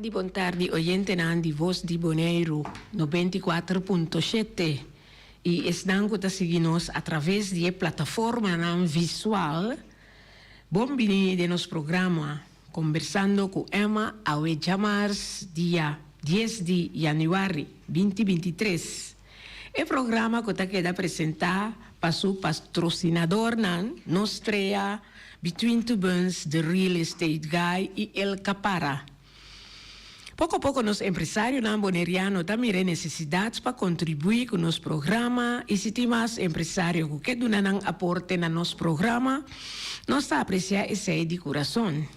tardi, bon tardi oyentenan di Voz di Boneiru 94.7 i esnan ku ta sigui nos atraves di e plataformanan visual. Bon bini den nos programa Kombersando ku Emma awe djamars dia 10 di yanüari 2023. E programa ku ta keda presentá pa su patrosinadornan Nostrea, Between Two Buns, The Real Estate Guy i El Capara. Poko poko nos empresarionan boneriano ta mira e nesesidat pa kontribuí ku nos programa i si tin mas empresario ku ke duna nan aporte na nos programa, nos ta apresiá esei di kurason.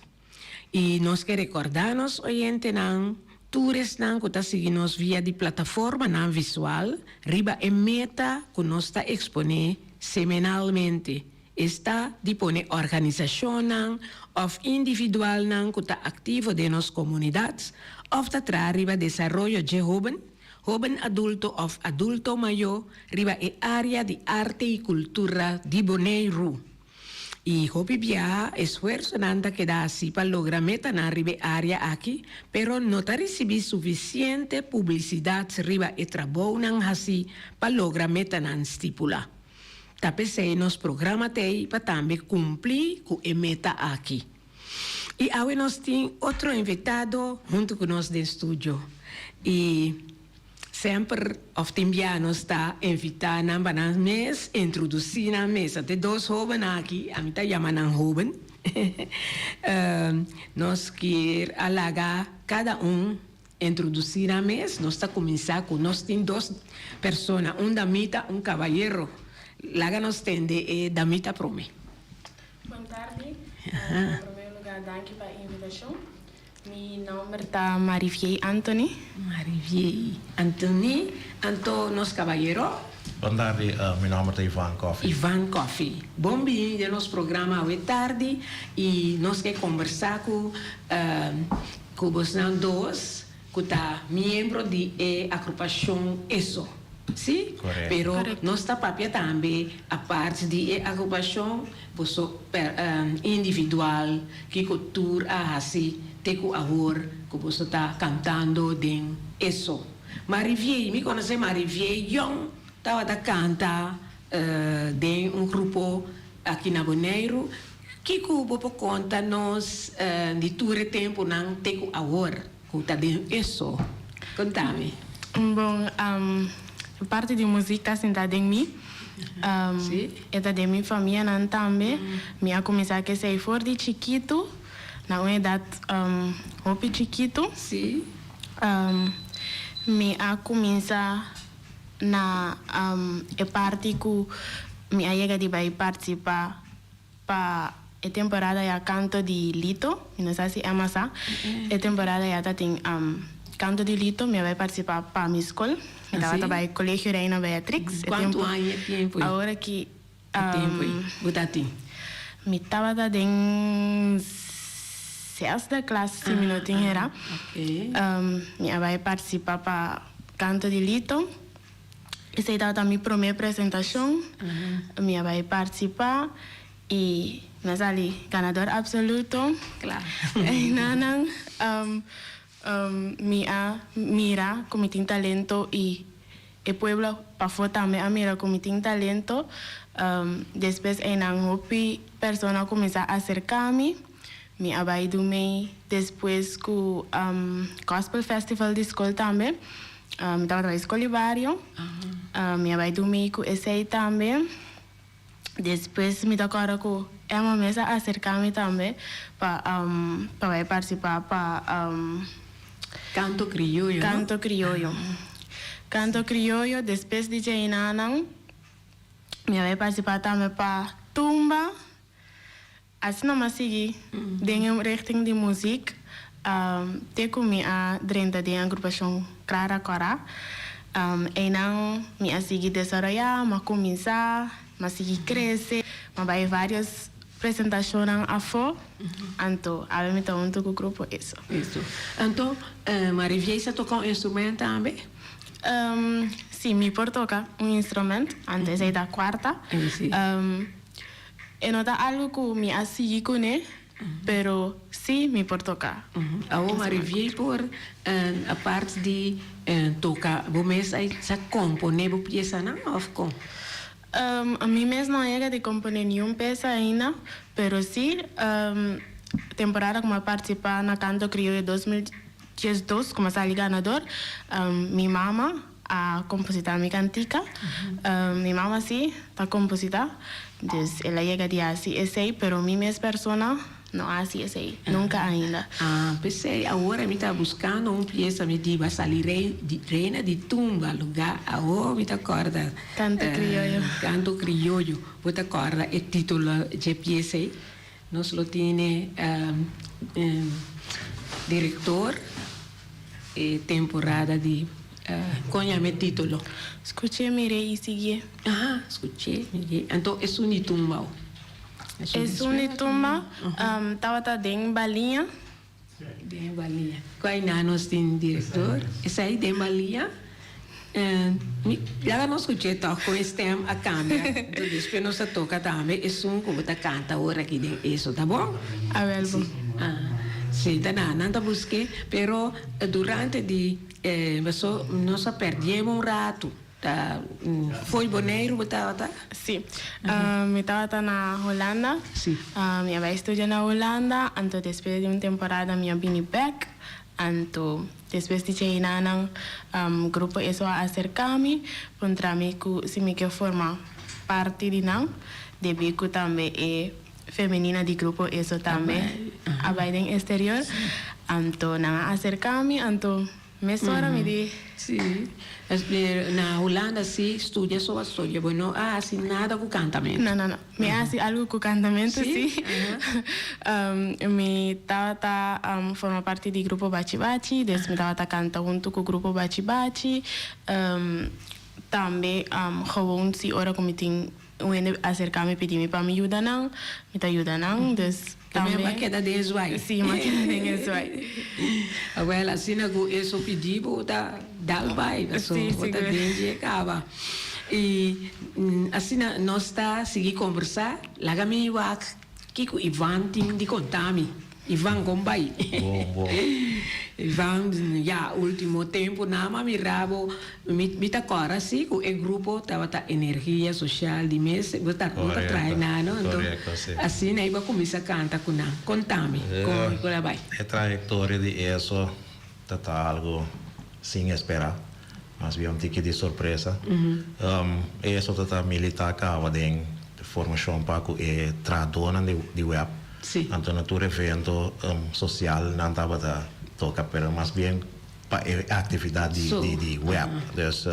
I nos ke rekordá nos oyentenan, tur esnan ku ta sigui nos via di plataformanan visual riba e meta ku nos ta eksponé semenalmente, Esta di pone organisashonnan òf individualnan ku ta aktivo den nos komunidat òf ta traha riba desaroyo dje hóben, hóben adulto òf adulto mayó riba e área di arte i kultura di Boneiru. I hopi biaha esfuersonan ta keda hasi pa logra metanan riba e área aki, pero no ta risibí sufisiente publisidat riba e trabounan hasi pa logra metanan stipulá. Ta p'esei nos programa t'ei pa tambe kumpli ku e meta aki. I awe nos tin otro invitado huntu ku nos den studio. I semper òf tin bia nos ta invitá nan pa nan mes introdusí nan mes. Ante dos hóben aki, ami ta yama nan hóben, nos kier a laga kada un Introdusí nan mes, nos ta kuminsá ku nos tin dos persona, un damita, un kabayero. Laga nos tende e damita promé. Bon tardi. Na promé lugá danki pa e invitashon. Mi nòmber ta Mariviey Anthony. Mariviey Anthony. Anto nos kabayero? Bon tardi, mi nòmber ta Ivan Coffie. Ivan Coffie. Bon bini den nos programa awe tardi i nos ke kombersá ku Ku bosnan dos ku ta miembro di e agrupashon Eso, si? Korekto. Pero nos ta papia tambe apart di e agrupashon, boso per individual, kiko tur a hasi te ku awor ku boso ta kantando den Eso. Mariviey, mi konosé Mariviey yòn tabata kanta den un grupo aki na Boneiru. Kiko bo por konta nos di tur e tempunan te ku awor ku ta den eso? Konta mi. Bon, e parti di muzik ta sinta den mi. E ta den mi famianan tambe. Mi a kuminsá ku esei for di chikitu, na un edat hopi chikitu. Mi a kuminsá na e parti ku mi a yega di bai partisipá Pa e temporada ya Canto di Lito, mi no sa si Emma sa, e temporada ya ta tin Canto di Lito, mi a bai participa pa mi scol, mi tabata bai Colegio Reina Beatrix e Cuantu aña e tiempo ei? Awor aki E tiempo ei bo ta tin? Mi tabata den zesde klas si mi no tin hera. Mi a bai participa pa Canto di Lito. Esei tabata mi promé presentashon. Mi a bai partisipá i mi a sali ganador apsoluto. Einanan mi a mira ku mi tin talento i e pueblo pafó tambe a mira ku mi tin talento. Despues einan hopi persona a kuminsá aserká mi. Mi a bai dumei despues ku Gospel Festival di skol tambe. Mi tabata bai skol di bario. Mi a bai dumei ku esei tambe. Despues mi ta kòrda ku Emma mes a aserká mi tambe pa pa bai partisipá pa Kanto Krioyo, no? Kanto Krioyo. Kanto Krioyo despues di djeinanan mi a bai partisipá tambe pa Tumba. Asina mi a sigui den e richting di muziek te ku mi a drenta den agrupashon Clara Cora. Einan mi a sigui desaroyá, mi a kuminsá, mi a sigui krese, mi a bai vários presentashonnan afó, anto awe mi ta huntu ku Grupo Eso. Eso. Anto Mariviey sa toka un instrument tambe? Sí, mi por toka un instrument, anto esei ta kuarta. E no ta algu ku mi a sigui kuné. Pero sí mi por toca. Awor Marivier por apart di toca bo mes a sa compone bo piesanan of con? Mi mes no a yega di compone niun pieza ainda, pero sí temporada cu mi a participa na Canto Crioyo 2012 cu mi a sali ganador, mi mama a composita mi cantica. Mi mama sí ta composita, dus el a yega di haci esey, pero mi mes persona no a haci esey nunca ainda. Ah, p'esey awor mi ta buscando un pieza mi di ba sali rey di reina di tumba lugar awor mi ta corda. Canto Crioyo. Canto Crioyo. Bo ta corda e titulo dje pieza ey? Nos lo tene director e temporada di con yama e titulo? Scuché, miré y siguié. Aha, scuché, miré. Anto esun di tumba o? Esun di tumba tabata den Baliña. Den Baliña. Cua nan nos tin director? Esey den Baliña. Mi laga nos scuché toch con e stem a cambia. Enton despues nos ta toca tambe esun cu bo ta canta ora aki den eso, ta bon? Awel bon. Si, ta nan, nan ta busque, pero durante di paso nos a perdiemo un rato. Ta fo'i Boneiru bo tabata? Si. Mi tabata na Hulanda. Si. Mi a bai studia na Hulanda, anto despues di un temporada mi a bini bek. Anto despues di djeinanan grupo eso a aserká mi, puntra mi ku si mi ke forma parti di nan, debí ku tambe e femenina di grupo eso tambe a bai den exterior. Anto nan a aserká mi, anto Mesora mi di. Sí. Na Hulanda sí studia so a studia, bo no a hasi nada ku kantamentu. No, no, no. Mi a hasi algu ku kantamentu sí. Mi tabata forma parti di grupo Bachi Bachi, des mi tabata kanta huntu ku grupo Bachi Bachi. Tambe gewoon si ora ku mi tin Un hende acerca mi pidi mi pa mi yuda nan, mi ta yuda nan, dus tambe. Tambe bo a keda den e zwai. Si, mi a keda den e zwai. Awel, asina ku eso pidi bo ta dal bai, paso bo ta den dje kaba. I asina nos ta sigui kombersá, laga mi wak kiko Ivan tin di konta mi. Ivan kon bai. Bon, bon. Ivan, ya, ultimo tempo nama mi rabo, mi, mi ta kòrda si ku e grupo tabata energia sosial di mes, bo ta, bo ta traha nan, no? Anto, Korekto, si. asina i bo a kuminsá kanta ku nan. Konta mi, kon ku a bai. E trayektoria di eso ta ta algu sin esperá, mas bien un tiki di sorpresa. Eso ta ta militá kaba den formashon pa ku e trahadónan di di web. Sí. Anto na tur evento sosial nan tabata toka, pero mas bien pa e aktividat di di di web. Dus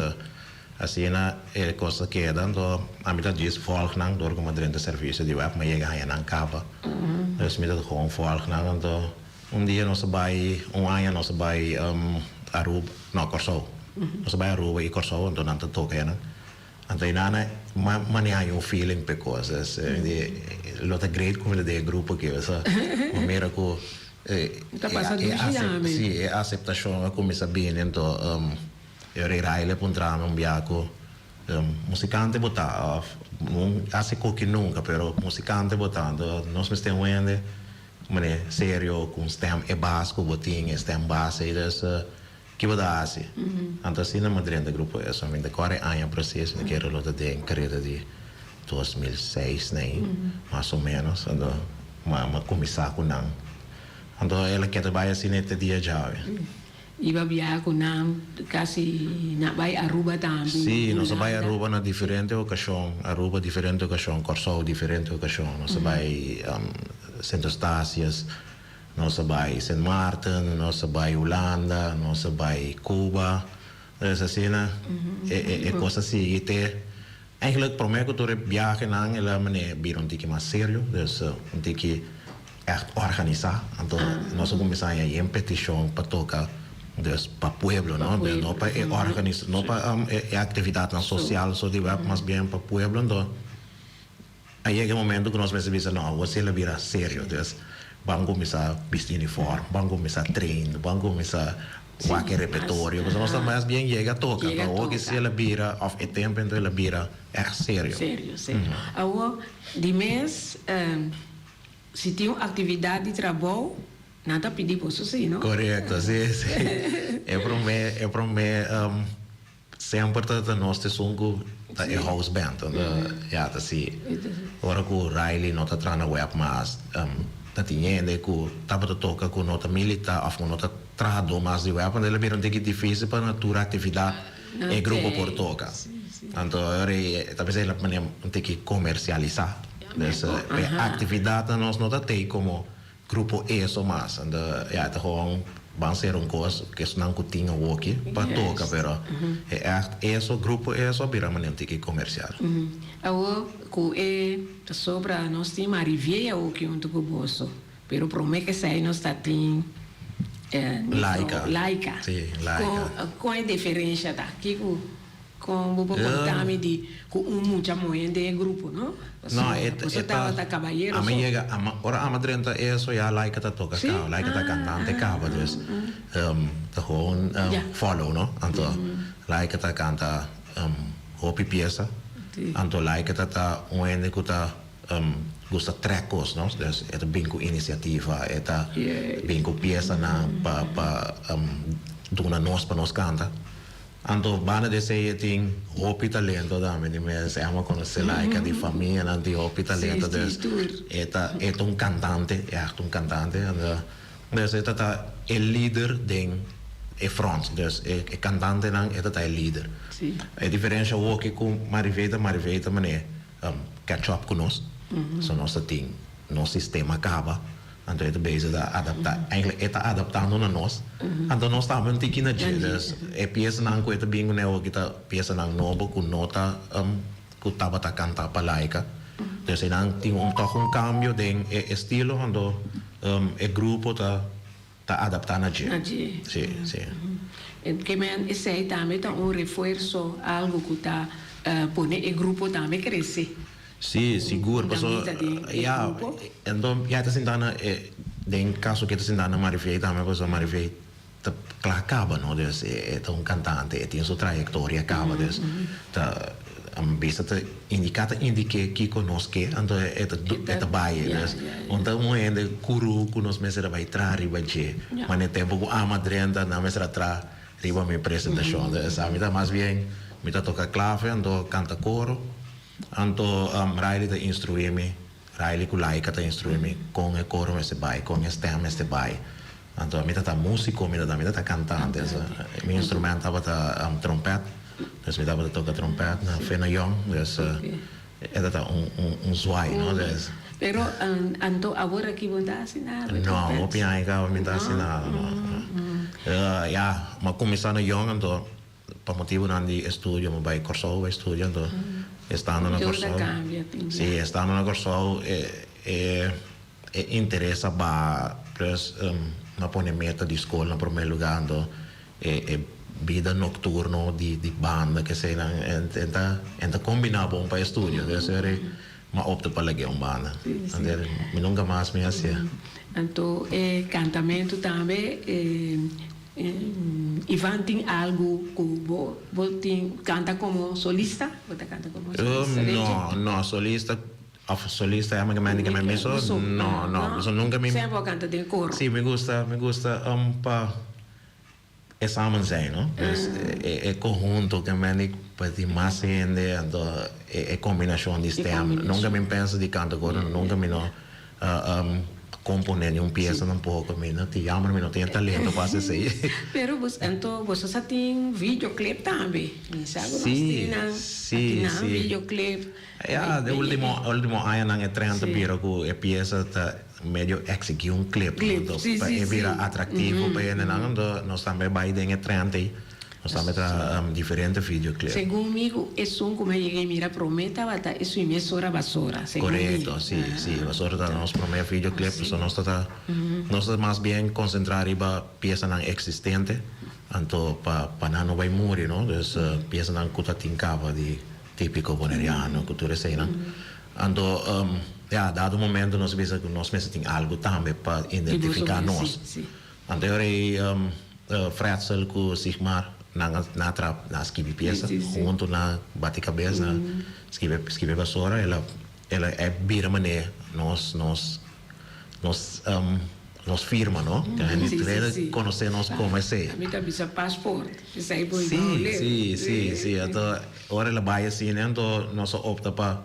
asina e kos a keda. Anto ami ta djis vòlg nan dor ku mi a drenta servisio di web, mi a yega haña nan kaba. Dus mi ta gewoon vòlg nan. Anto un dia nos a bai, un aña nos a bai Aruba, no Kòrsou. Nos a bai Aruba i Kòrsou, anto nan ta toka enan. Anto e nana mane haña un feeling p'e kos. Di lo ta great ku mi ta den e grupo aki. Pasobra mi mira ku E ta pasa dushi yami. Si, e aseptashon a kuminsá bini. Anto e ora e Riley a puntra mi un bia ku musikante bo ta òf no hasi koki nunka pero musikante bo ta. Anto nos mester un hende mane serio ku un stèm e bas ku bo tin e stèm bas ei. Dus Ki bo ta hasi? Anto asina mi a drenta grupo eso. Mi ta kore aña precies, mi ta kere lo ta den kareda di 2006 nei, mas o menos. Anto mi a kuminsá ku nan. Anto el a keda bai asina te dia djawe. I bo a biaha ku nan kasi na bai Aruba tambe? Sí, nos a bai Aruba na diferente okashon. Aruba diferente okashon, Kòrsou diferente okashon. Nos a bai Sint Eustatius. Nos a bai Sint Maarten, nos a bai Hulanda, nos a bai Cuba. Dus asina e cos a sigui te. Eigenlijk prome cu tur e biahenan el a mane bira un tiki mas serio, dus un tiki echt organisa. Anto nos a cuminsa haña yen peticion pa toca dus pa pueblo, no? No pa e organisa, no pa e actividadnan social so di web, mas bien pa pueblo. Anto A yega e momento ku nos mester bisa, no, awor si el a bira serio. Dus, ban kuminsá bisti uniform, ban kuminsá train, ban kuminsá wak e repertorio. Pasobra nos ta mas bien yega toka. Anto awor ki si el a bira, òf e tempu anto el a bira ègt serio. Serio, serio. Awor, di mes. Si tin un actividad di trabou, nan ta pidi boso si, no? Correcto, si, si. E prome, e prome semper ta ta nos t'esun cu ta e house band. Ya, ta si. Ora cu Riley no ta traha na web mas, ta tin hende cu tabata toca cu no ta milita of cu no ta trahador mas di web, anto el a bira un tiki dificil pa na tur actividad e grupo por toca. Anto ora ei ta bisa el a pone un tiki comercialisa. Dus e actividadnan nos no ta tei como grupo eso mas. Anto ya ta gewoon ban ser un cos cu esnan cu tin awoki pa toca pero e echt eso grupo eso a bira manera un tiki comercial. Awo cu e ta sobra nos tin Marivié awoki hunto cu boso. Pero prome ke esei nos ta tin Laika. Laika. Sí, Laika. Kon e diferensha ta? Kiko kon bo por konta mi di ku un mucha muhé den e grupo, no? No, e Boso tabata kabayero Ami so. yega, ora ami drenta eso ya Laika ta toka kaba, Laika ta kantante kaba, dus ta gewoon follow, no? Anto Laika ta kanta hopi piesa, anto Laika ta ta un hende ku ta Gusta trek kos no, dus e ta bin ku inisiativa, e ta bin ku piesanan pa pa duna nos pa nos kanta. Anto banda di esei e tin hopi talento tambe, di mes Emma konosé Laika di famianan tin hopi talento, dus e ta e ta un kantante, ègt un kantante, anto dus e ta ta e lider den e front, dus e kantantenan e ta ta e lider. E diferensha awoki ku Mariveta, Mariveta manera Catch up ku nos, so nos ta tin nos sistema kaba, anto e ta bezig ta adapta, eigenlijk e ta adaptando na nos, anto nos tambe un tiki na dje, dus e piesanan ku e ta bin kuné awoki ta piesanan nobo ku no ta ku tabata kanta pa Laika, dus einan tin un tòg un kambio den e estilo, anto e grupo ta Ta adaptá na dje. Na dje. Sí, sí. Ke men esei tambe ta un refuerso, algu ku ta pone e grupo tambe krese. Sí, sigur. Un Paso, damita den e ya, grupo. enton ya ta sintá na e, den kaso ke ta sintá na Marivey tambe, pasobra Marivey ta kla kaba, no? Dus e ta un kantante, e tin su trayektoria kaba, dus ta bisa ta indiká ta indik'é kiko nos ke, anto e ta e ta bai. Dus un ta un hende kuru ku nos mester a bai traha riba dje. Ma na e tempu ku ama drenta nan mester a traha riba mi presentashon. Dus ami ta mas bien mi ta toka klave anto kanta koro, anto Riley ta instruí mi, Riley ku Laika ta instruí mi kon e koro mester bai, kon e stèm mester bai. Anto mi ta ta músiko, mi ta ta mi ta ta kantante. Mi instrumènt tabata trompèt, dus mi tabata toka trompèt na Fena Yòn, dus e ta ta un un zwai, no? Dus. Pero anto awor aki bo no ta hasi nada ku e trompèt? No, hopi aña kaba mi no ta hasi nada, no. Ya, mi a kuminsá na yòn anto pa motibunan di estudio mi bai Kòrsou bai studia, anto estando na Kòrsou, si, estando na Kòrsou e. E interes a baha plus m'a pone meta di skol na prome luga anto e e bida nocturno di di banda keseinan en ta en ta combina bon pa estudio dus eri m'a opta pa lag'e un banda anto mi nunca mas mi haci'e. Anto e cantamento tambe Ivan tin algo cu bo bo tin canta como solista bo ta canta como solista No no solista Of solista ya mi ke mi so no no so nunca mi Semper bo canta den coro. Si mi gusta mi gusta pa e samen zijn no dus e conhunto ke men pa tin mas hende anto e combinacion di stem nunca mi pensa di canta coro nunca mi no compone ni un pieza tampoco mi no tin jammer mi no tin e talento pa haci esey. Pero bos anto boso sa tin videoclip tambe mi sa ku nos tin nan Si si nan videoclip. Ya, de ultimo ultimo añanan e trend ta bira ku e piesa ta medio exigí un clip, no? Clip, Anto sí, pa sí, e bira sí. atractivo pa hendenan, anto nos tambe bai den e trend ei. Nos tambe traha diferente videoclip. Segun mi ku esun ku mi a yega e mira promé tabata esun i mesora Basora, segun mi. Korekto, sí, sí. Basora ta nos promé videoclip, so nos ta ta nos ta mas bien konsentrá riba piesanan eksistente, anto pa pa nan no bai muri, no? Dus piesanan ku ta tin kaba di Típiko boneriano ku tur eseinan. Anto, ya, dado momento nos a bisa ku nos mester tin algu tambe pa identifiká nos. Anto e ora ei Fretzel ku Sigmar nan a nan a traha nan a skibi piesa huntu nan a bati kabes nan a skibi skibi basora el a el a e bira manera nos nos. nos nos firma, no? Ku hende tur konosé nos komo esei. Mi ta bisa paspoort, esei bo i bou leu. Sí, sí, sí. Anto ora el a bai asina anto nos a opta pa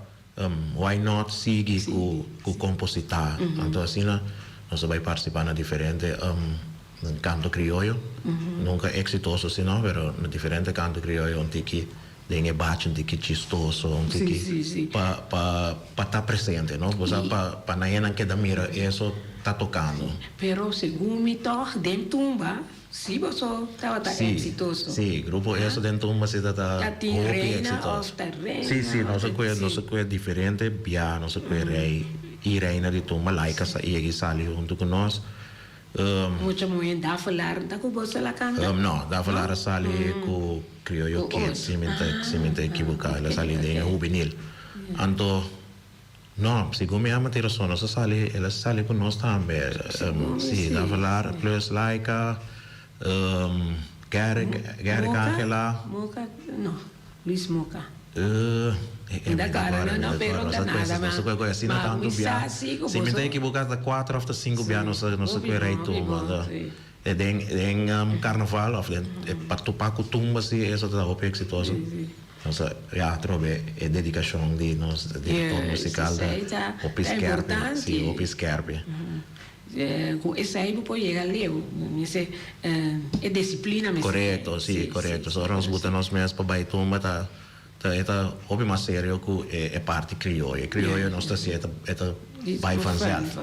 why not sigui ku ku kompositá. Anto asina nos a bai partisipá na diferente kanto krioyo. Nunka eksitoso si no, pero na diferente kanto krioyo un tiki den e bachi un tiki chistoso, un tiki pa pa pa ta presente no. Bo sa pa pa nan hendenan keda mira eso ta tokando. Pero segun mi tòg den tumba si boso tabata eksitoso. Si, grupo eso den tumba si ta ta hopi eksitoso. Si si nos a kue nos a kue diferente bia nos a kue rei i reina di tumba Laika sa yega i sali huntu ku nos. Mucha muhé Davelaar ta ku boso la kanta? No, Davelaar a sali ku Krioyo Kids, si mi ta si mi ta ekiboká. El a sali den e hubenil. Anto, no, segun mi ama tin rason, nos a sali, el a sali ku nos tambe. Si, Davelaar plus Laika, Garrick, Garrick Angela. Moka, no, Luis Moka. Mi ta kòrda, no, no, pero ta nada, ma, ma mi sa si ku Si mi ta ekiboká ta kuater òf ta sinku bia nos a nos a kue rei tumba. Den den karnaval òf den pa topa ku tumba si eso ta hopi eksitoso. Nos a ya atrobe e dedikashon di nos direktor musikal ta hopi skèrpi, si hopi skèrpi. Ku esei bo por yega leu. Mester e disiplina mester. Korekto, si, korekto. So ora nos buta nos mes pa bai tumba ta ta e ta hopi mas serio ku e parti krioyo. E krioyo nos ta hasi e ta e ta bai vanzelf.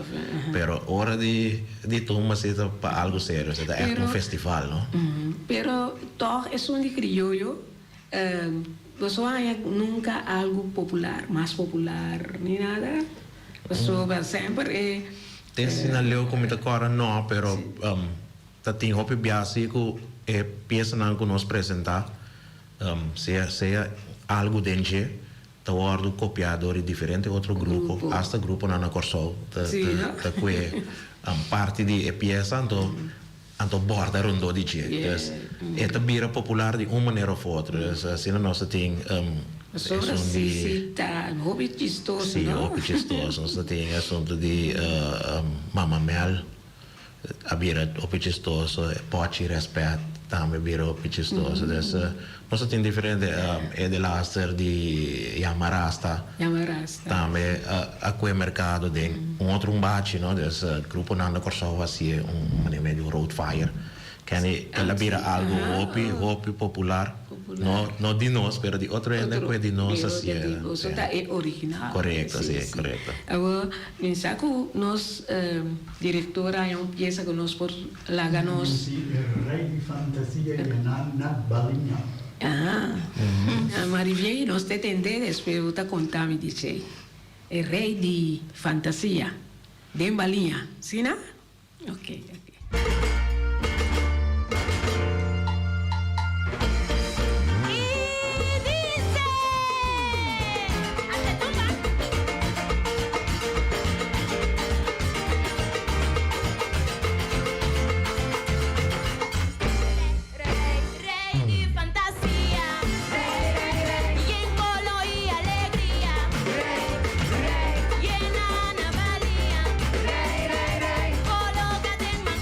Pero ora di di tumba si ta pa algu serio, si ta ègt un festival, no? Pero tòg esun di krioyo boso haña nunka algu popular, mas popular ni nada? Pasobra semper e. Te asina leu ku mi ta kòrda no, pero ta tin hopi bia si ku e piesanan ku nos presentá, sea sea algu den dje, ta wòrdu kopiá dor di diferente otro grupo, asta gruponan na Kòrsou ta ta kue parti di e piesa, anto anto bòrda rondó di dje. Dus e ta bira popular di un manera òf otro. Dus asina nos ta tin Pasobra esun si di. si ta hopi chistoso, Si, no? hopi chistoso. Nos ta tin asuntu di Mama Mel a bira hopi chistoso, Pochi Respet tambe a bira hopi chistoso. Dus nos ta tin diferente, e delaster di Yama Rasta. Yama Rasta. Tambe a kue merkado den un otro un bachi, no? Dus gruponan na Kòrsou hasié un manera medio road fire. Kende el a bira algu hopi, hopi popular. No, no di nos, pero di otro hende kue di nos hasié. Otro, pero di boso ta e original. Korekto, si, korekto. Awor, mi sa ku nos direktor a haña un piesa ku nos por laga nos. Si e rei di fantasia yena na baliña. Aha. Mariviey, nos te tende despues bo ta konta mi di dje. E rei di fantasia den baliña, si na? Ok, ok. Rey di fantasia, yen kolo i alegria, yena na balia, koloka den man.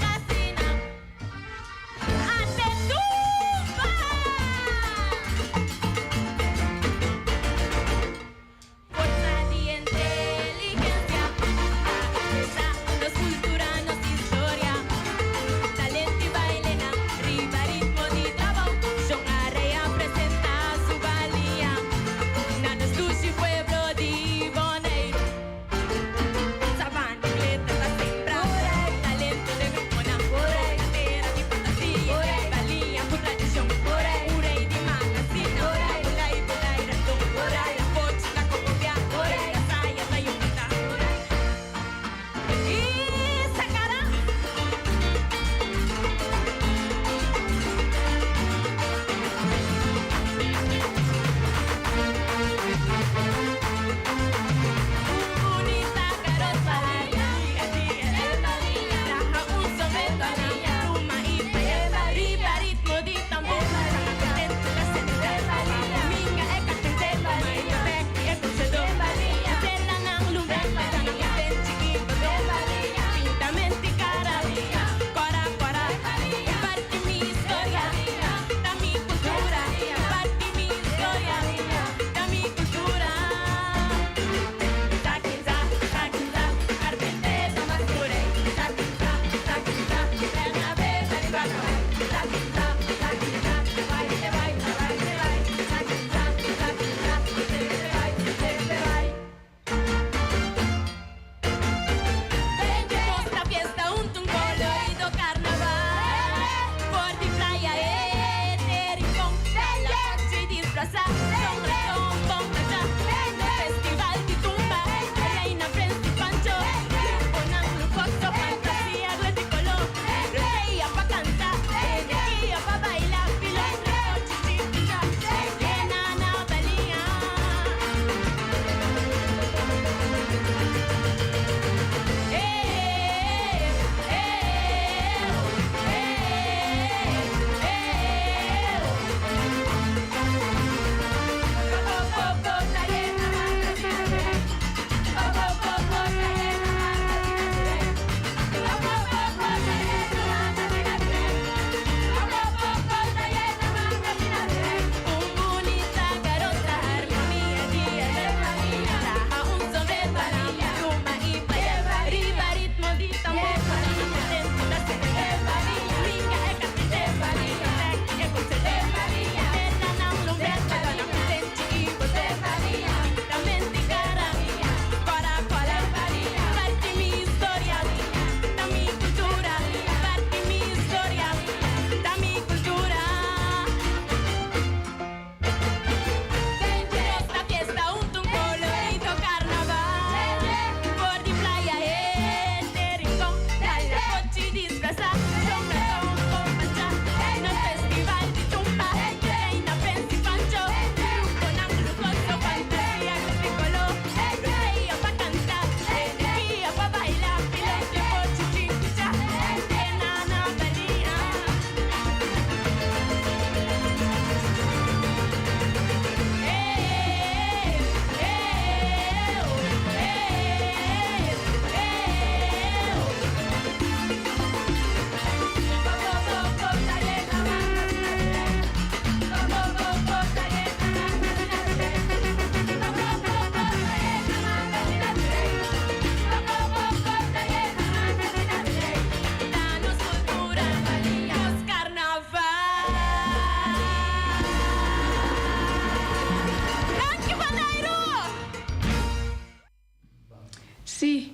Sí.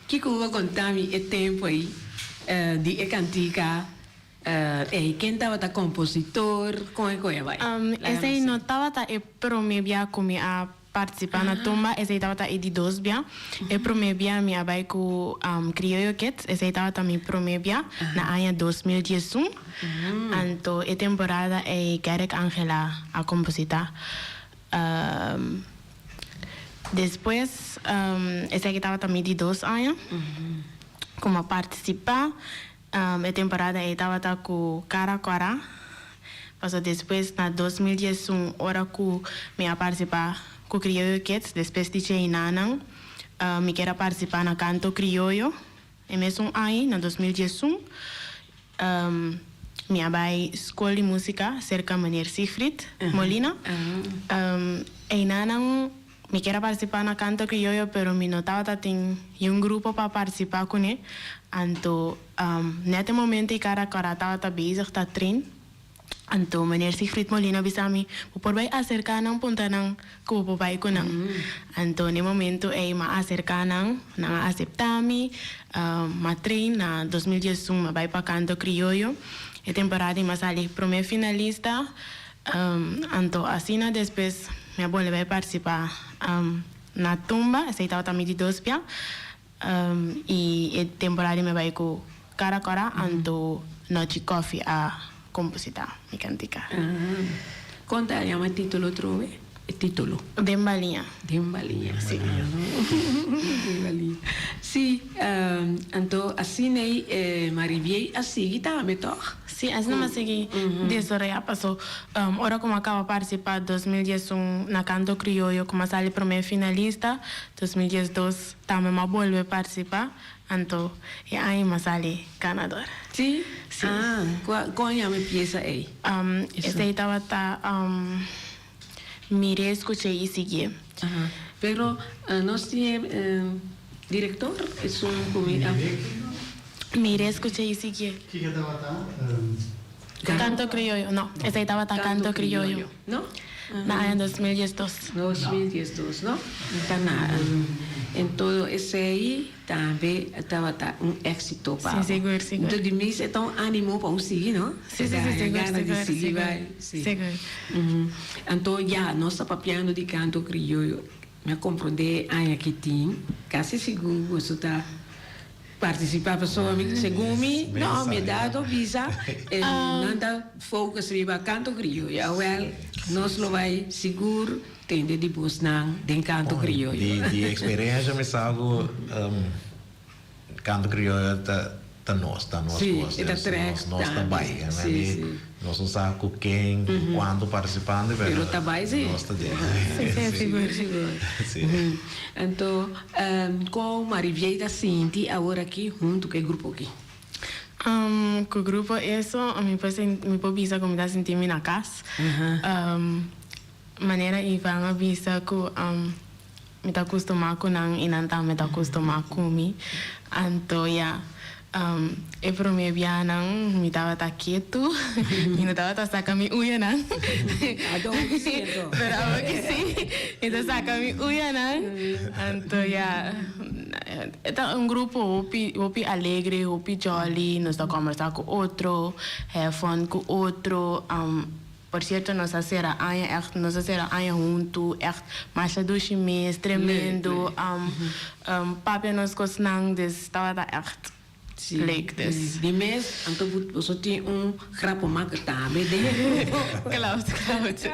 Kiko bo a konta mi e tempu ei di e kantika ei? Ken tabata kompositor? Kon e koe a bai? Esei no tabata e prome bia ku mi a partisipá na tumba, esei tabata e di dos bia. E prome bia mi a bai ku Krioyo Kids, esei tabata mi prome bia na aña 2011. Anto e temporada ei Garrick Angela a kompositá. Despues, esaki tabata mi di dos aña ku mi a partisipá. E temporada ei tabata ku Kara Kòrá. Pasobra despues na 2011 ora ku mi a partisipá ku Krioyo Kids, despues di Cheinanan, mi kier a partisipá na Kanto Krioyo. E mesun aña, na 2011, Mi a bai skol di músika serka meneer Siegfried Molina. Einanan mi kier a partisipá na Kanto Krioyo pero mi no tabata tin un grupo pa partisipá kuné. Anto nèt e momento ei Kara Kòrá tabata bezig ta train. Anto meneer Siegfried Molina bisa mi, Bo por bai aserká nan puntra nan ku bo por bai ku nan. Anto n'e momento ei m'a aserká nan, nan a aseptá mi, m'a train na 2011 m'a bai pa Kanto Krioyo. E temporada ei m'a sali promé finalista, anto asina despues mi a bolbe bai partisipá na Tumba, esei tabata mi di dos bia, i e temporada ei mi a bai ku Kara Kòrá anto Nochi Kòfi a kompositá mi kantika. Kon ta yama e título otrobe? E título. Den Baliña. Den Baliña. Sí. Den Baliña. Sí, anto asina ei Maribiey a sigui tambe tòg? Sí, asina mi a sigui desaroyá paso ora ku mi a kaba partisipá 2011 na Kanto Krioyo ku mi a sali promé finalista, 2012 tambe mi a bolbe partisipá. Anto e aña m'a sali ganador. Sí? Sí. Ah, kua, kon yama e piesa ei? Esei tabata Mir'é, skuch'é i siguié. Aha. Pero nos tin e direktor, esun ku mi a. Mir'é, skuch'é i siguié. Kiko tabata? Kanto Krioyo. No, esei tabata Kanto Krioyo. No? Na aña 2012. 2012, no? Ta na en todo esei tambe tabata un éxito pa bo. Sí, sigur, sigur. Enton di mis e ta un ánimo pa un sigui, no? Sí, sí, sí, sigur, gana di sigur, sigui sigur, bai, sí. Sigur. Anto ya, nos ta papiando di Kanto Krioyo. Mi a komprondé aña ki tin, kasi sigur boso ta Participá pasobra mi segun mi no mi edad o bisa nan ta focus riba canto crioyo awel nos lo bai sigur tende di bosnan den canto crioyo. Di experiencia mi sa cu canto crioyo ta ta nos ta nos cos nos ta bai nos no sa cu ken cu cuanto participante pero ta bai si nos ta den. Sigur sigur anto Kon Mariviey ta sinti awor aki huntu ku e grupo aki? Ku grupo eso mi por mi por bisa ku mi ta sinti mi na kas. Manera Ivan a bisa ku mi ta kustumá ku nan i nan tambe ta kustumá ku mi. Anto ya E prome bianan mi tabata ketu, mi no tabata saka mi uñanan. Pero awor ki si, mi ta saka mi uñanan. Anto ya, e ta un grupo hopi, hopi alegre, hopi jolly, nos ta kombersá ku otro, have fun ku otro. Por cierto nos a cera aña echt nos a cera aña huntu echt masha dushi mes tremendo papia nos cosnan dus tabata echt leuk dus. Di mes anto boso tin un grappenmaker tambe den e grupo. Klopt klopt.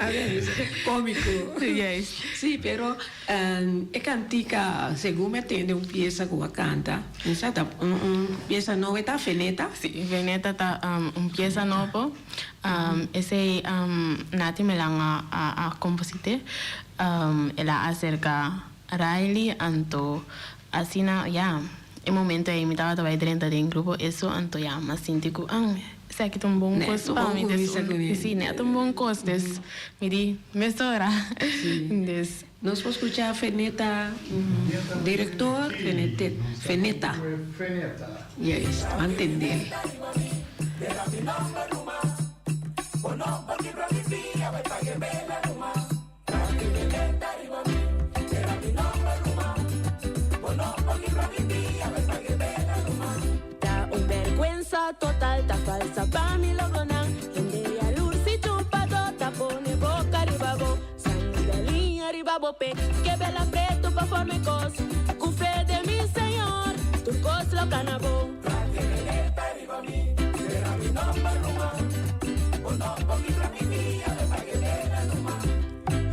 Comico. Juist. Si pero e cantica segun mi a tende un pieza cu a canta esa ta un pieza nobo e ta Veneta? Si Veneta ta un pieza nobo. Esei Nati Melan a komposit'é. El a aserká Riley, anto asina ya e momento ei mi tabata bai drenta den grupo eso, anto ya m'a sinti ku esaki ta un bon kos pa mi. Sí, nèt un bon kos, dus mi di mesora. Dus. Nos por skuchá Feneta, direktor Feneta. Juist, ban tend'é. falsa total Ta falsa pa mi logronan Hende yalurs i chumpadó Ta pone boka riba bo Sangre galiña riba bo pe Ke bela pretu pa forma e kos Ku fe den mi Señor Tur kos lo kana bon.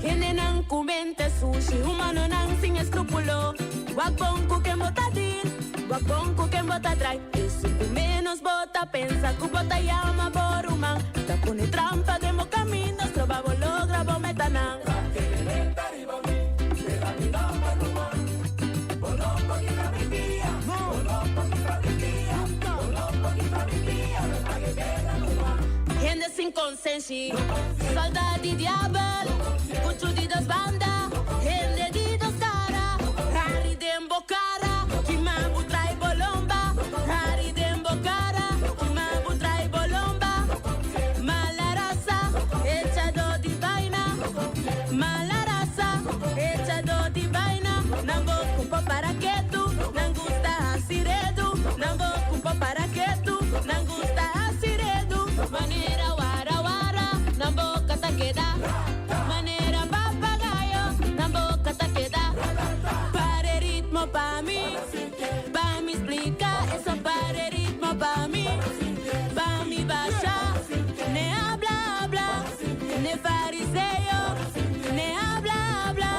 Hendenan ku mente sushi, humanonan sin eskrúpulo. Wak bon ku ken bo ta deal, wak bon ku ken bo ta drai. Esun ku ménos bo ta pensa ku bo ta yama bo ruman, ta pone trampa den bo kaminda, stroba bo logra bo metanan. Hende sin konsenshi, solda di diabel, kuchu di dos banda, hende di dos kara, hari den bo kara, kima bo trai bo lomba, hari den bo kara, kima bo trai bo lomba, mala rasa, echado di baina. Mala rasa, echadó di baina, nan bo kumpo para ketu, nan gusta hasi redu, nan bo kumpo para ketu, nan gusta hasi redu. Manera wara wara, nan boka ta keda, manera papagayo, nan boka ta keda. Pare ritmo pa mi, pa mi splika, eso pare ritmo pa mi, pa mi basha, ne habla habla. Ne fariseo, ne habla habla,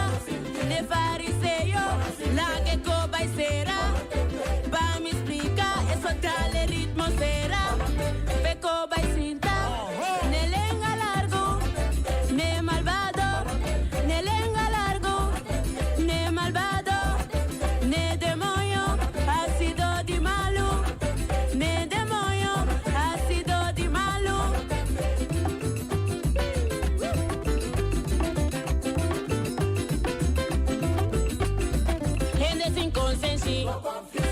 ne fariseo, laga e koba y sera, pa mi splika eso tal e ritmo sera, p'e koba y sinta, ne lenga largu, ne malbado, ne lenga largu, ne malbado, ne demoño, hasido di malu, ne demoño, hasido di malu. Hende sin konsenshi,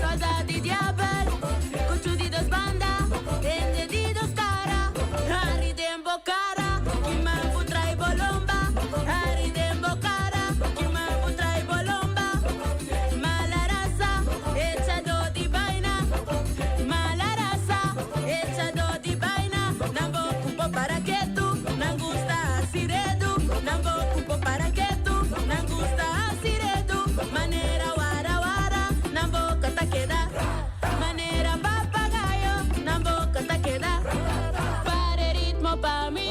solda di diabel, kuchu di dos banda, hende di dos kara, hari den bo kara, kiman bo trai bo lomba, hari den bo kara, kiman bo trai bo lomba, mala rasa, echado di baina, mala rasa. Echadó di baina, nan bo ku bo para ketu, nan gusta hasi redu, nan bo ku bo para ketu, nan gusta hasi redu, manera wara wara, nan boka ta keda, manera papagayo, nan boka ta keda. Pare ritmo pa mi,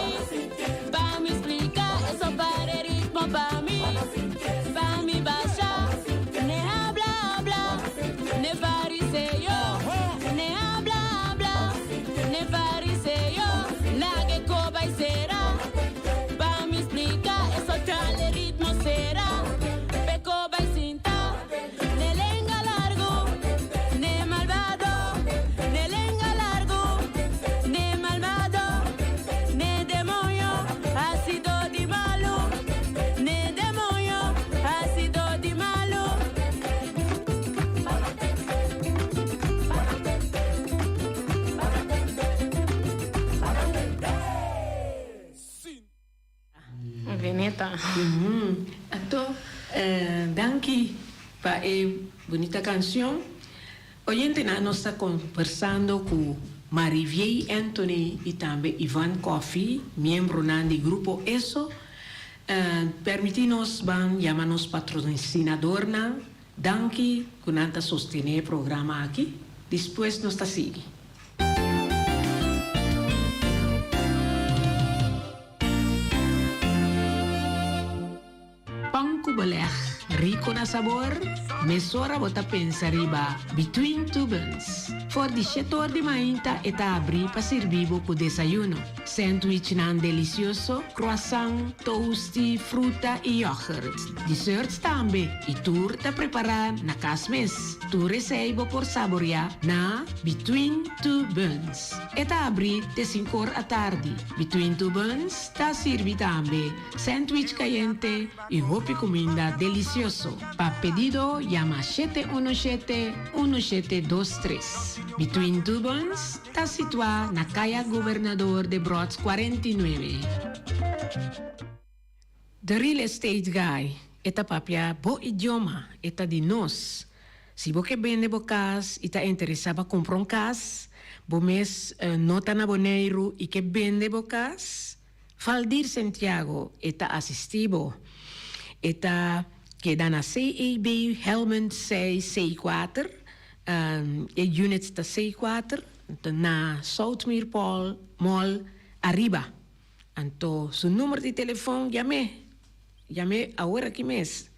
pa mi splika, eso pare ritmo pa mi, pa mi basha, ne habla habla, ne fariseo, ne habla habla, ne fariseo, laga e koba y sera, pa mi splika eso tal e ritmo sera, p'e koba y sinta, ne lenga largu, ne malbado, ne lenga largu, ne malbado, ne demoño, hasido di malu, ne demoño, hasido di malu. Veneta. Anto danki pa e bunita cancion. Oyentenan nos ta conversando cu Mariviey Anthony y tambe Ivan Coffie, miembronan di Grupo Eso. Permiti nos ban yama nos patrocinadornan. Danki ku nan ta sostené e programa aki. Despues nos ta sigui. Pan ku beleg rico na sabor? Mesora bo ta pensa riba Between Two Buns. For di shete or di mainta e ta abri pa sirbi bo ku desayuno. Sandwichnan delicioso, croissant, toasty, fruta y yoghurt. Desserts tambe y tur ta prepara na cas mes. Tur esey bo por saborea na Between Two Buns. E ta abri te sinkor atardi. Between Two Buns ta sirbi tambe sandwich cayente y hopi cuminda delicioso. Pa pedido yama shete uno shete, uno shete dos tres. Between Two Buns ta situá na Kaya Gobernador Debrotz 49. The Real Estate Guy, e ta papia bo idioma, e ta di nos. Si bo ke bende bo kas i ta interesá pa kumpra un kas, Bo mes no ta na Boneiru i ke bende bo kas? Valdir Sentiago e ta asistí bo. E ta keda na CEB Helmond 6 C kuater, e unit ta C kuater, na Southmeer Mall ariba. Anto su number di telefon yam'é, yam'é awor aki mes,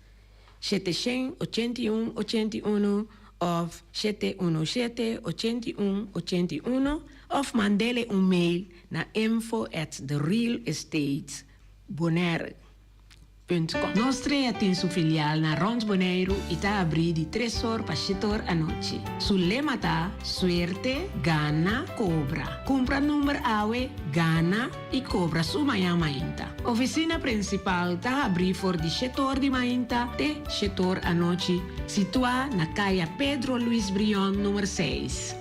781 81 òf 717 81 81 òf mand'é un mail na info@therealestatebonaire.com. Nos Trea tin su filial na rònt Boneiru i ta abrí di 3 or pa 7 or anochi. Su lema ta Suerte, gana, kobra. Kumpra number awe, gana i kobra su mañan mainta. Ofisina prinsipal ta habrí for di 7 or di mainta te 7 or anochi, situá na Kaya Pedro Luis Brion number 6.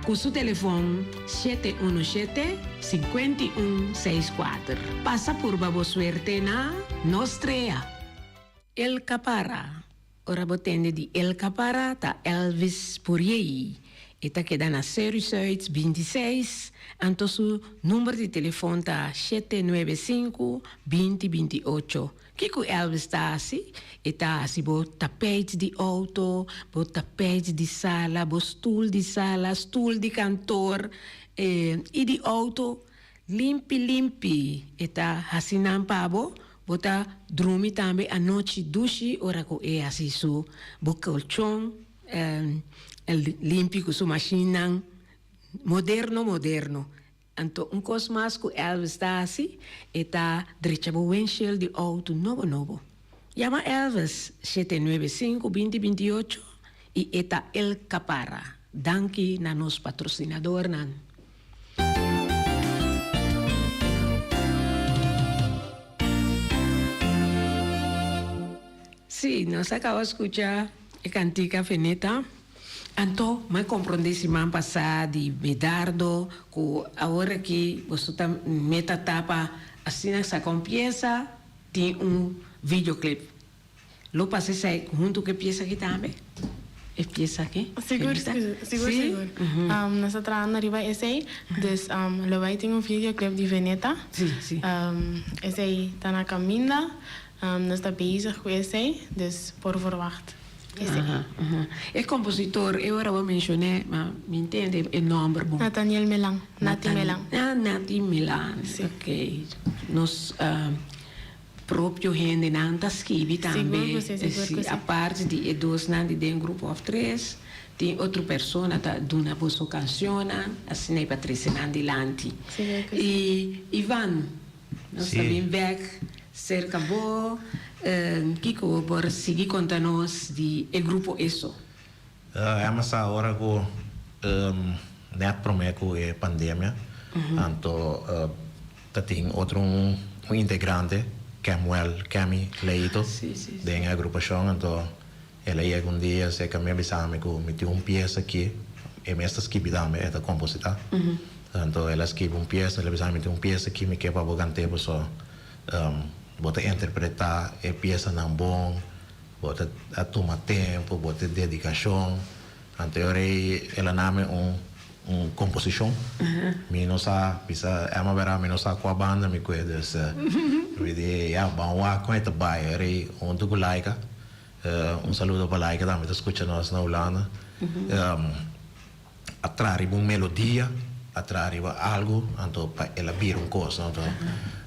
Ku su telefòn 717 5164. Pasa purba bo suerte na Nos Trea. El Capara. Ora bo tende di El Capara ta Elvis Puriei. E ta keda na Seru Zuid 26, anto su number di telefòn ta 795 20 28. Kiko Elvis ta hasi? E ta hasi bo tapijt di outo, bo tapijt di sala, bo stul di sala, stul di kantor i di outo limpi limpi. E ta hasi nan pa bo, bo ta drumi tambe anochi dushi ora ku e hasi su bo kolchon limpi ku su mashinnan moderno moderno. Anto un kos mas ku Elvis ta hasi, e ta drecha bo windshield di outo nobo nobo. Yama Elvis 795 20 28 i e ta El Capara. Danki na nos patrosinadornan. Sí, nos a kaba skucha e kantika Veneta. Anto, mi a komprondé siman pasá di Medardo ku awor aki boso ta meta ta pa asina saka un piesa tin un videoclip. Lo pasa esei huntu ku e piesa aki tambe? E piesa aki? Sigur, sigur, sigur. Nos ta trahando riba esei, dus lo bai tin un videoclip di Veneta. Esei ta na kaminda, nos ta bezig ku esei, dus por verwacht esei. E kompositor, e ora bo menshoné, ma mi ntende e nòmber bon. Nathaniel Melan, Nati Melan. Ah, Nati Melan, ok. Nos propio hendenan ta skibi tambe. Sigur ku si, sigur ku si. Aparte di e dosnan di den grupo òf tres, tin otro persona ta duna boso kanshonnan, asina e pa trese nan dilanti. Sigur ku si. I Ivan, nos ta bin bèk serka bo. Kiko bo por sigui konta nos di e grupo Eso? Emma sa ora ku nèt promé ku e pandemia, anto ta tin otro un integrante, Kemuel, Kemi, Leito, den e agrupashon. Anto el a yega un dia serka mi a bisa mi ku mi tin un piesa aki, e mes ta skibi tambe, e ta kompositá. Anto el a skibi un piesa, el a bisa mi tin un piesa aki mi ke pa bo kant'é pasobra bo ta interpretá e piesanan bon. Bo ta a tuma tempu, bo ta dedikashon. Anto e ora ei el a nami un un komposishon. Mi no sa bisa Emma bera mi no sa kua banda mi kue dus mi di ya ban wak kon e ta bai. E ora ei huntu ku Laika, un saludo pa Laika tambe ta skucha nos na Hulanda, a traha riba un melodia, a traha riba algu, anto pa el a bira un kos, no? Anto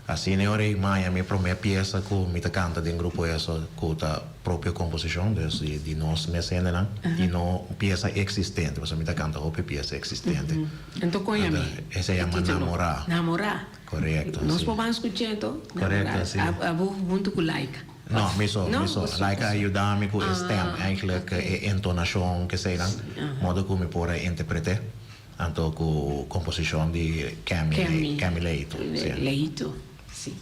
asina e ora ei maña mi promé piesa ku mi ta kanta den grupo eso ku ta propio komposishon, dus di nos mes hendenan, i no un piesa eksistente, pasobra mi ta kanta hopi piesa eksistente. Anto kon yam'é? Esei yama Namorá. Namorá. Korekto, si. Nos por ban skuch'é anto? Korekto, si. Abo huntu ku Laika. No, mi so, mi so. Laika a yuda mi ku e stem, eigenlijk e entonashon, keseinan, modo ku mi por a interpreté. Anto ku komposishon di Kemi, Kemi Leito, si. Leito, si.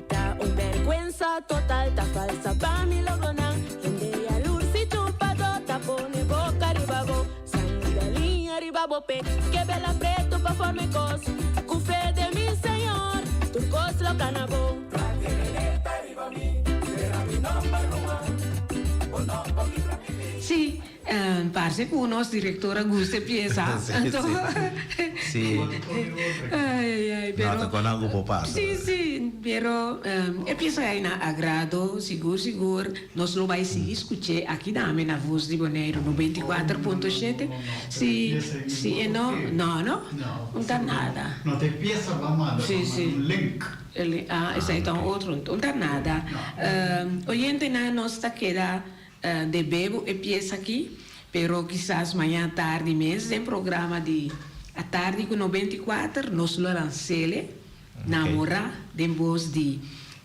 Ta un bèrgwensa total, ta falsa pa mi logronan. Hende yalurs i chupadó ta pone boka riba bo. Sangre galiña riba bo. pe Kebela pretu pa forma kos Ku fe den mi Señor Tur kos lo kana bon. Sí, parse ku nos direktor a gusta e piesa. Sí, Anto, sí. Ai, ai, pero. No, ta kon algu por pasa. Sí, sí, pero e piesa ei na agrado, sigur, sigur. Nos lo bai sigui skuch'é aki tambe na Voz di Boneiru 94.7. Si, si e no, no, no, no ta nada. No ta e piesa bo a manda, bo a manda un link. Ah, esei ta un otro, no ta nada. Oyentenan, nos ta keda debe bo e piesa aki, pero kisas mañana tardi mes den programa di Atardi ku 94 nos lo lans'ele. Namorá den bos di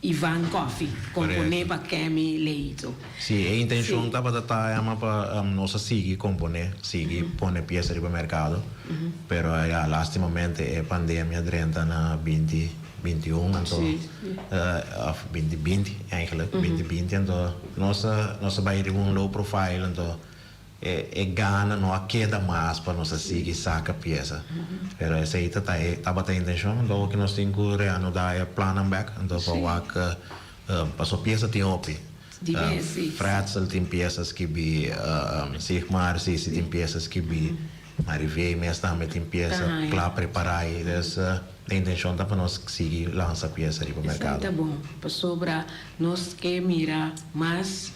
Ivan Coffey, komponé pa Kemi Leito. Sí, e intenshon tabata ta ama pa nos a sigui komponé, sigui pone piesa riba merkado, pero ya lastimamente e pandemia drenta na binti binti un, anto òf binti binti eigenlijk, binti binti, anto nos a nos a bai riba un low profile, anto E gana no a keda mas pa nos a sigui saca pieza. Pero esey ta ta e tabata e intencion. Anto awor ki nos tin cu reanuda e plannan bek. Anto pa wak paso pieza tin hopi. Fretzel tin pieza skibi, Sigmar si si tin pieza skibi, Mariviey mes tambe tin pieza cla prepara. Y des e intencion ta pa nos sigui lansa pieza riba mercado. Esey ta bon pasobra nos ke mira mas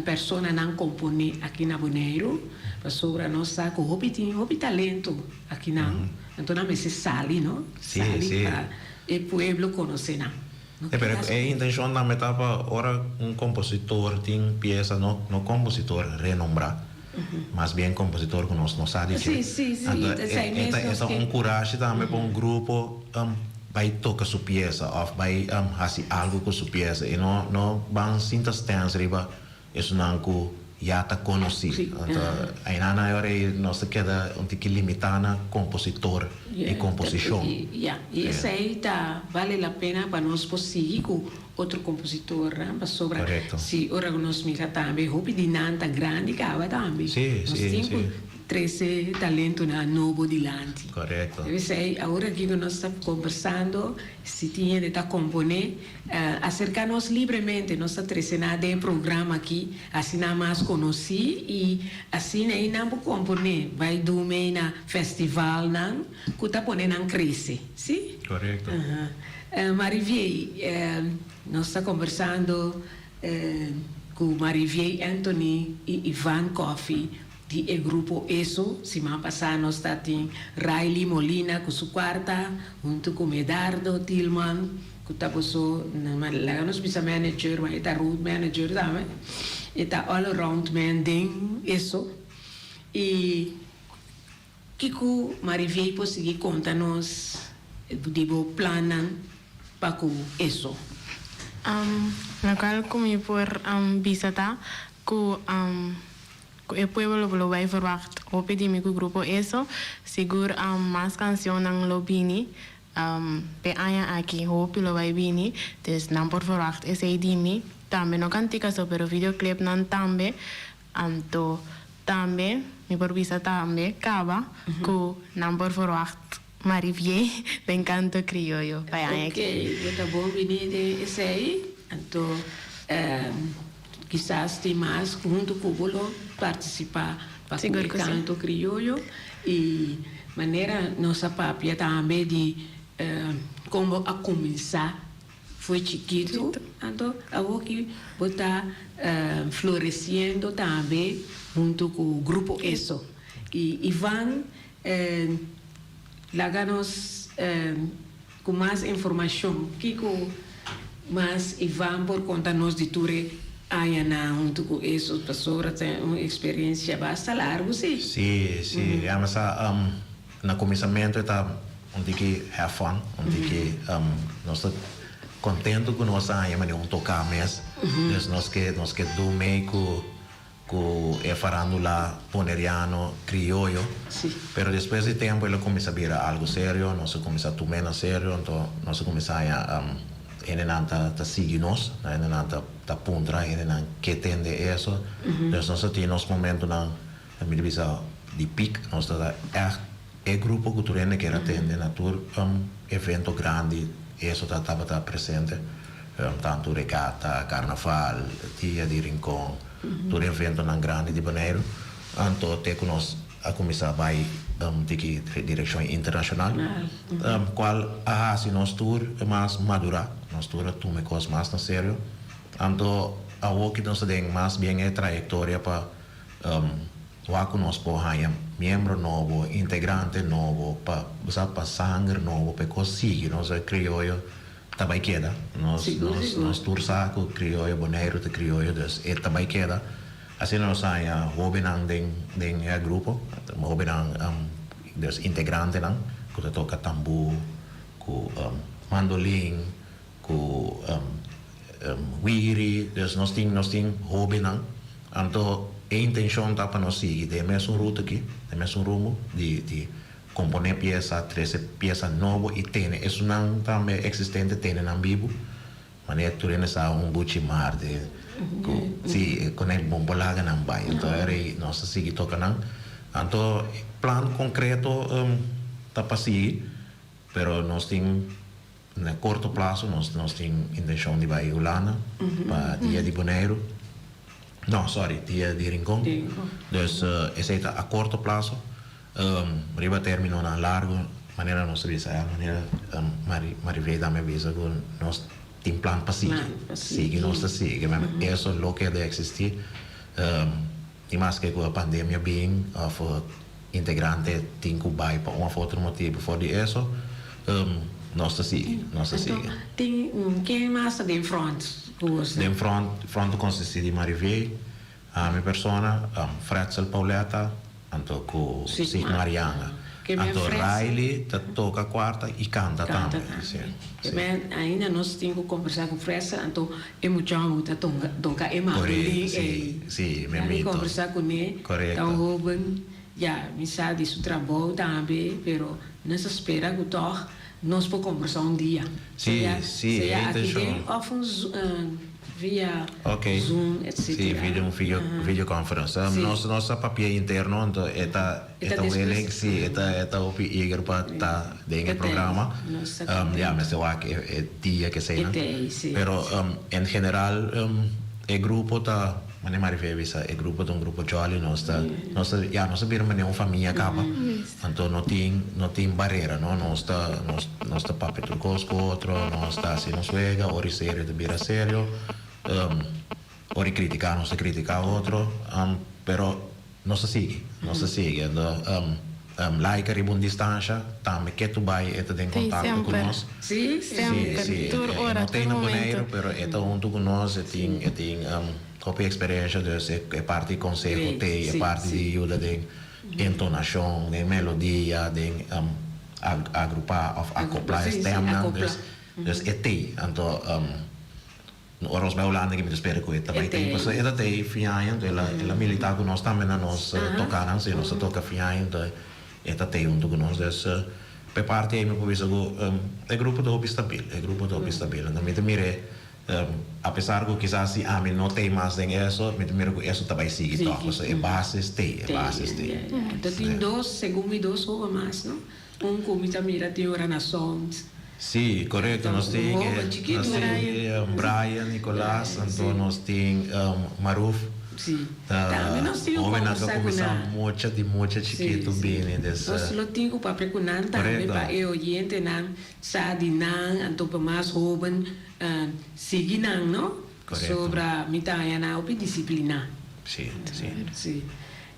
Personanan komponé aki na Boneiru, pasobra nos sa ku hopi tin hopi talento akinan, anto nan mester sali, no? Sali pa e pueblo konosé nan. No E pero keda e intenshon tambe ta pa ora un kompositor tin piesa, no no kompositor renombrá, mas bien kompositor ku nos no sa di dje. Anto e ta e ta un kurashi tambe pa un grupo bai toka su piesa of bai hasi algu ku su piesa i no no ban sinta stens riba esunnan ku ya ta konosí. Anto ainan nan e ora ei nos ta keda un tiki limitá na kompositor i komposishon. Ya, i esei ta bale la pena pa nos por sigui ku otro kompositornan pasobra si ora ku nos mira tambe hopi di nan ta grandi kaba tambe. Nos tin ku Trece talentonan nobo dilanti. Correcto. Esey awor aki cu nos ta conversando, si tin hende ta compone, acerca nos libremente, nos ta trece nan den e programa aki, asina mas conoci y asina ey nan por compone, bay dume na festivalnan cu ta pone nan crece, si? Correcto. Mariviey, nos ta conversando cu Mariviey Anthony y Ivan Coffie Di e grupo Eso, siman pasá nos ta tin Riley Molina ku su kuarta, huntu ku Medardo Tilman, ku ta boso, laga nos bisa manager, ma e ta road manager tambe. E ta all around man den Eso. I kiko Mariviey por sigui konta nos di bo plannan pa ku Eso? Lokual ku mi por bisa ta ku Ku e pueblo lo bai verwacht hopi di mi ku grupo Eso, sigur mas cancionnan lo bini p'e aña aki hopi lo bai bini, dus nan por verwacht esei di mi, tambe no cantica so pero videoclipnan tambe, anto tambe mi por bisa tambe caba ku nan por verwacht Marivié den canto crioyo pa e aña aki. Ok, bo ta bon bini den esei, anto kisas tin mas ku huntu ku bo lo partisipá pa ku e canto crioyo i manera nos a papia tambe di kon bo a kuminsá foi chikitu, anto awoki bo ta floresiendo tambe huntu ku Grupo Eso i Ivan. Laga nos ku mas informashon. Kiko mas Ivan por konta nos di tur e añanan huntu ku Esos? Pasobra ta un eksperensia basta largu, si? Sí, sí. Ya mi sa na kuminsamentu e ta un tiki have fun, un tiki nos ta kontentu ku nos a haña manera un toká mes. Dus nos ke nos ke do mei ku Cu e farandula boneriano crioyo. Pero despues di tempo el a cuminsa bira algo serio, nos a cuminsa tum'é na serio, anto nos a cuminsa haña hendenan ta ta sigui nos, hendenan ta ta puntra, hendenan ke tende eso. Dus nos a tin nos momentonan, mi ta bisa, di piek, nos ta ta echt. E grupo ku tur hende kier a tende na tur evento grandi eso ta tabata presente, tantu regata, karnaval, dia di Rincon, tur eventonan grandi di Boneiru. Anto te ku nos a kuminsá bai tiki direkshon internashonal, kual a hasi nos tur mas madurá, nos tur a tuma e kos mas na serio. Anto awoki nos ta den mas bien e trayektoria pa Wak ku nos por haña miembro nobo, integrante nobo, pa bo sa pa sanger nobo pa e kos sigui. Nos e krioyo ta bai keda. Nos nos nos tur sa ku krioyo Boneiru ta krioyo dus e ta bai keda. Asina nos haña hóbennan den den e grupo, hóbennan dus integrantenan ku ta toka tambú, ku mandolin, ku wiri, dus nos tin nos tin hobennan, anto e intenshon ta pa nos sigui den e mesun ruta aki, den e mesun rumbo di di komponé piesa, trese piesa nobo i tene esunnan tambe eksistente tene nan bibu, manera tur hende sa un buchi mar de ku si ku nan bon por laga nan bai, anto e nos ta sigui toka nan, anto plan konkreto ta pa sigui, pero nos tin. Na korto plaso nos nos tin intenshon di bai Hulanda pa dia di Boneiru. No, sorry, dia di Rincon. Dus esei ta a korto plaso. Riba terminonan largu, manera nos ta bisa, manera Marivey tambe a bisa ku nos tin plan pa sigui. Sigui nos ta sigui. Eso lo keda eksistí. Ni maske ku e pandemia bin òf integrante tin ku bai pa un òf otro motibu for di eso, nos ta sigui, nos ta sigui. Anto tin ken mas ta den front ku boso? Den front, front ta konsistí di Marivey, ami persona, Fretzel Pauletta, anto ku Sigmar Yanga. Anto Riley ta toka kuarta i kanta tambe. Ke men ainda nos tin ku kombersá ku Fretzel, anto E muchanan ta toca e mandolin ey. Ya mi conversa cune, ta un hoben, ya mi sa di su trabou tambe, pero nos ta spera cu toch nos por conversa un dia. Sea sea aki den of un via zoom etcetera. Si, via un videoconference. Nos ta papia interno, anto e ta E ta willing, si, e ta e ta hopi eager pa ta den e programa. Ya, mester wak e dia ke eseinan. Pero en general e grupo ta, manera Marifé a bisa, e grupo ta un grupo jolly, nos ta, nos ta, ya, nos ta bira manera un famia kaba. Anto no tin, no tin barera, no, nos ta, nos, nos ta papia tur kos ku otro, nos ta hasi nos wega, ora e serio ta bira serio, ora e kritiká nos ta kritiká otro, pero. Nos ta sigui, nos ta sigui. Anto Laika riba un distansha, tambe ke tu bai e ta den kontakto ku nos. Sí, semper, tur ora, E no ta tur na Boneiru, momento. pero e ta huntu ku nos, e tin e tin hopi eksperensia, dus e parti di konseho t'ei, e parti di yuda den entonashon, den melodia, den agrupá òf akoplá e stèmnan, dus dus e t'ei. Anto Ora nos bai Hulanda ke mi ta spera ku e ta bai tei pasobra e ta tei fin aña anto el a el a militá ku nos tambe na nos tokánan si nos ta toka fin aña anto e ta tei huntu ku nos dus pa e parti ei mi por bisa ku e grupo ta hopi stabil e grupo ta hopi stabil anto mi ta mir'é apesar ku kisas si ami no tei mas den eso mi ta mira ku eso ta bai sigui tòg pasobra e bases tei e bases tei. Ta tin dos segun mi dos hopi mas no Un ku mi ta mira tin ora na sound. Sí, korekto. Nos tin nos tin Brian Nicolas, anto nos tin Maruf. Sí. Tambe nos tin ku Hóbennan kombersá ta ku kuminsá nan. mucha di mucha chikitu bini des. Nos lo tin ku papia ku nan tambe pa e oyentenan sa di nan, anto pa mas hóben sigui nan, no? Pasobra mi ta haña nan hopi disipliná. Sí, sí. Sí.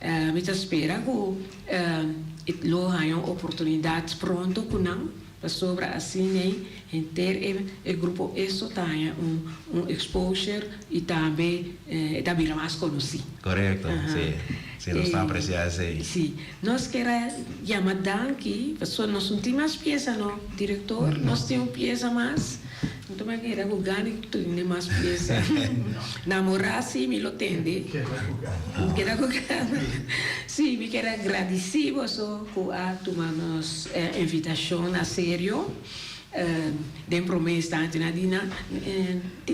Mi ta spera ku e lo haña un oportunidat pronto ku nan, pasobra asin'ei henter e grupo eso ta haña un un exposure i tambe e ta bira mas konosí. Korekto, si. Si, nos ta apresiá esei. Si. Nos kier a yama danki pasobra nos no tin mas piesa no, direktor? Nos tin un piesa mas? Mi ta manera ku gana di tende mas piesa. Namorá sí mi lo tende. Keda ku gana. Sí, mi kier a gradisí boso ku a tuma nos invitashon na serio. Den prome instante nan di nan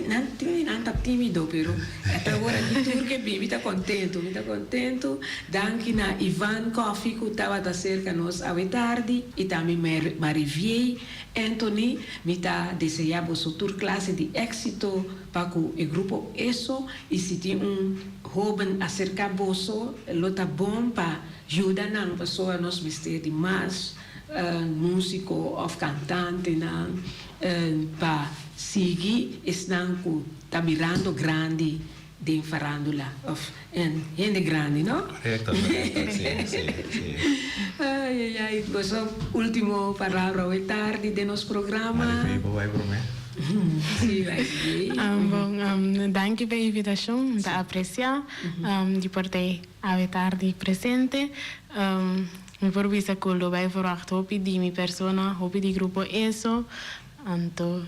nan tin di nan ta timido pero ata awor aki tur ke bin mi ta contento mi ta contento danki na Ivan Coffie cu tabata cerca nos awe tardi y tambe Mariviey Anthony mi ta desea boso tur clase di exito pa cu e grupo Eso y si tin un hoben acerca boso lo ta bon pa yuda nan pasobra nos mester di mas Músiko òf kantantenan pa sigui esnan ku ta mirando grandi den farándula òf hende grandi, no? Korekto, korekto, si, si, si. Ai, ai, ai, boso último palabra awe tardi den nos programa. Maribel, bo bai promé? Si, bai sigui. Bon, danki pa e invitashon, mi ta apresiá di por ta awe tardi presente. Mi por bisa cu lo bay verwacht hopi di mi persona, hopi di Grupo Eso, anto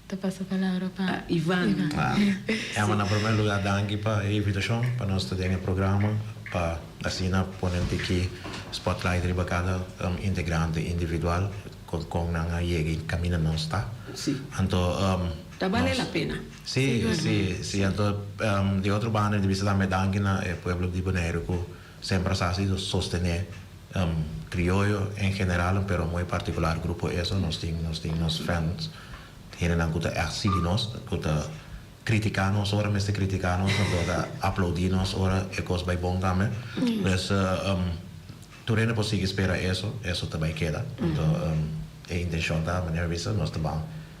ta pasa palabra pa Ivan. Emma, na primer lugar danki pa e invitacion pa nos ta den e programa pa asina pone un tiki spotlight riba cada integrante individual con con nan a yega y caminda nos ta. Anto Ta bale la pena. Si, si, si. Anto di otro banda mi ta bisa tambe danki na e pueblo di Boneiru cu Semper a sa sido sostené krioyo en general pero muy partikular Grupo Eso. Nos tin nos tin nos fans, hendenan ku ta ègt sigui nos, ku ta kritiká nos ora mester kritiká nos, anto ta aploudí nos ora e kos bai bon tambe. Pues tur hende por sigui spera Eso, Eso ta bai keda. Anto e intenshon ta manera mi bisa nos ta ban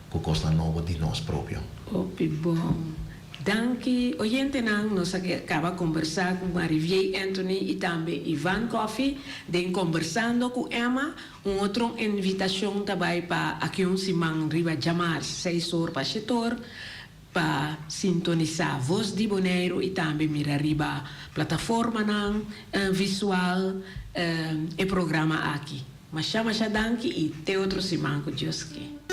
ku kosnan nobo di nos propio. Hopi bon. Danki oyentenan, nos a kaba kombersá ku Mariviey Anthony i tambe Ivan Coffie den Kombersando ku Emma. Un otro invitashon ta bai pa aki un siman riba djamars seis or pa shetor pa sintonisá Voz di Boneiru i tambe mira riba plataformanan visual e programa aki. Masha masha danki i te otro siman ku Dios ke.